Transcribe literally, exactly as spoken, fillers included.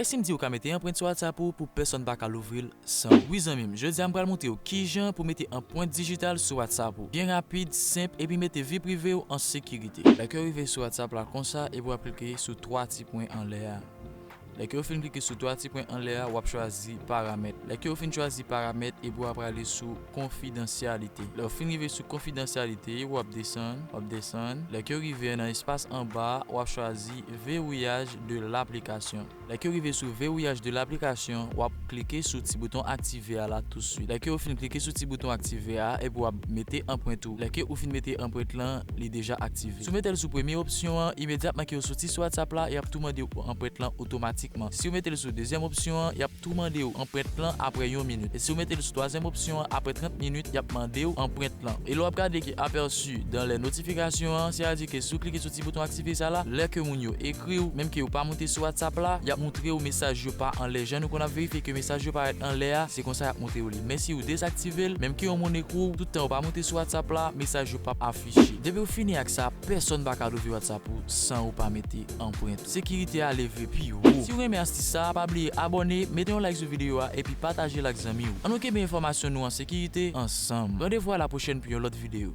E si m di ou ka mete anprent sou WhatsApp ou pou pèsonn pa ka louvri l san ou? Wi zanmi m, jodi a m pral montre w kijan pou mete anprent dijital sou WhatsApp ou. Byen rapid, senp, epi mete vi prive w an sekirite. Lè ke w rive sou WhatsApp la konsa, epi w ap klike sou twa ti pwen anlè a. Lè ke w fin klike sou twa ti pwen anlè a, w ap chwazi paramèt. Lè ke w fin chwazi paramèt, epi w ap prale sou konfidansyalite. Lè w fin rive sou konfidansyalite, w ap desann, w ap desann. Lè ke w rive nan espas anba a, w ap chwazi verrouillage de l'application. Lè ke w rive sou verrouillage de l'application, w ap klike sou ti bouton aktive a la touswit. Lè ke w fin klike sou ti bouton aktive a, epi w ap mete anprent ou. Lè ke ou fin mete anprent lan, li deja aktive. Si w mete l sou premye opsyon an, imedyatman ke w soti sou WhatsApp la, y ap tou mande w anprent lan otomatikman. Si w mete l sou dezyèm opsyon an, y ap tou mande w anprent lan apre yon minit. E si w mete l sou twazyèm opsyon an, apre trant minit, y ap mande w anprent lan. E lè w ap gade ki aperçu dans les notifications an, sètadi ke si w klike sou ti bouton aktive sa la, lè ke moun yo ekri w, menm ke yo pa monte sou WhatsApp la, y ap montre w mesaj yo pa anlè. Jan nou konn ap verifye ke mesaj yo parèt anlè a, se konsa y ap montre w li. Men si w dezaktive l, menm ke yon moun ekri w, tout tan ou pa monte sou WhatsApp la, mesaj yo p ap afiche. Depi w fini ak sa, pèsonn pa ka louvri WhatsApp ou san ou pa mete anprent. Sekirite a leve pi wo. Si w renmen astis sa a, pa bliye abòne, mete yon like sou videyo a, epi pataje l ak zanmi w. Ann nou kenbe enfòmasyon nou an sekirite ansanm. Randevou a la pwochèn pou yon lòt videyo.